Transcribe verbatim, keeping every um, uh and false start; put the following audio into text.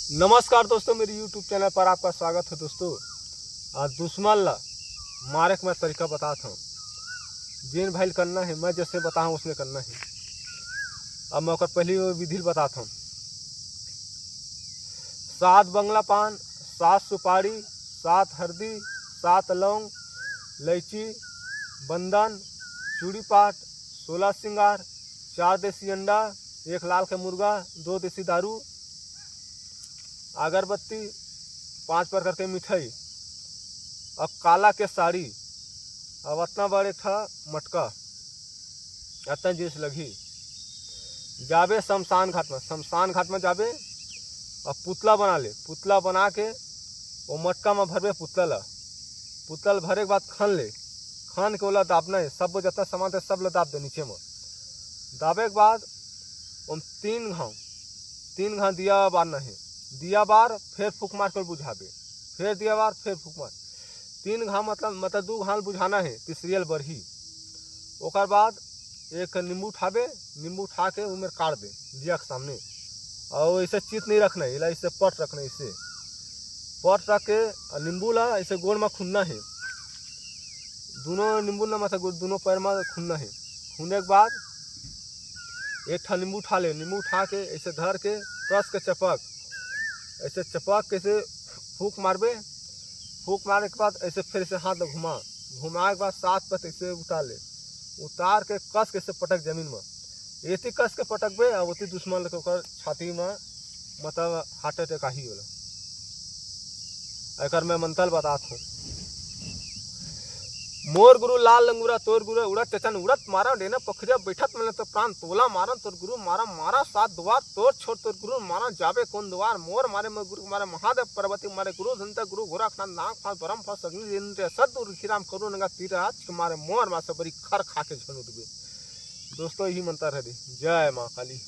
नमस्कार दोस्तों, मेरे YouTube चैनल पर आपका स्वागत है। दोस्तों, आज दुश्मन ला मारे के मैं तरीका बतात हूँ। जेन भाई करना है, मैं जैसे बताऊँ उसने करना है। अब मैं ओकर पहली विधि बतात हूँ। सात बंगला पान, सात सुपारी, सात हरदी, सात लौंग, लैची, बंदन, चूड़ी पाट, सोलह सिंगार, चार देसी अंडा, एक लाल के मुर्गा, दो देसी दारू, अगरबत्ती, पांच प्रकार के मिठाई, अब काला के साड़ी, अब अतना बड़ एक ठा मटका, अतना जिनिस लगही। जाबे शमशान घाट में, शमशान घाट में जाबे, अब पुतला बना ले, पुतला बना के वो मटका में भरबे पुतला ला। पुतला ल भरे के बाद खन ले, खन के ओला दाबना है, सब जतना सामान थे सब ला दाब दे नीचे में। दाबे के बाद ओम तीन घाव, तीन घाव दिया बारना है। दिया बार, फिर फूक मार के बुझाबे, फिर दिया बार, फिर फूक मार। तीन घाव मतलब, मतलब दू घाव बुझाना है, तीसरी ल बरही। ओकर बाद एक नींबू उठाबे, नींबू उठा के उमेर काट दे दिया के सामने। और ऐसे चित नहीं रखना है, इला ऐसे पट रखना है, ऐसे पट रख के और नींबू ला ऐसे गोड़ में खुनना है, दोनों नींबू ना मतलब गो-, दोनों पैर में खुनना है। खुने के बाद एक ठा नींबू उठा ले, नींबू उठा के ऐसे धर के कस के चपक, ऐसे चपक के ऐसे फूक मारबे। फूक मारे के बाद ऐसे फिर से हाथ ला घुमा, घुमाए के बाद सात पत ऐसे उतार ले, उतार के कस के ऐसे पटक जमीन में। एती कस के पटकबे, अब ओती दुश्मन लगे ओकर छाती में मतलब हार्ट अटैक आही होला। एकर मैं मंत्र बतात हूँ। मोर गुरु लाल लंगूरा, तोर गुरु उड़त चचन उड़त मारा, डेना पखरिया बैठत मन तो प्राण तोला मारन, तोर गुरु मारा, मारा सात दुआर, तोर छोड़ तोर गुरु मारा, जाबे कौन दुआर, मोर मारे मोर गुरु मारे, महादेव पार्वती मारे, गुरु धनता गुरु गोरखनाथ, नाग फाल ब्रह्म फाल सगनी इंद्र सद गुरु खीराम करुण गंगा तीर आज के मारे, मोर मासे बरी खर खा के झन उठबे। दोस्तों, यही मंत्र है दी। जय माँ काली।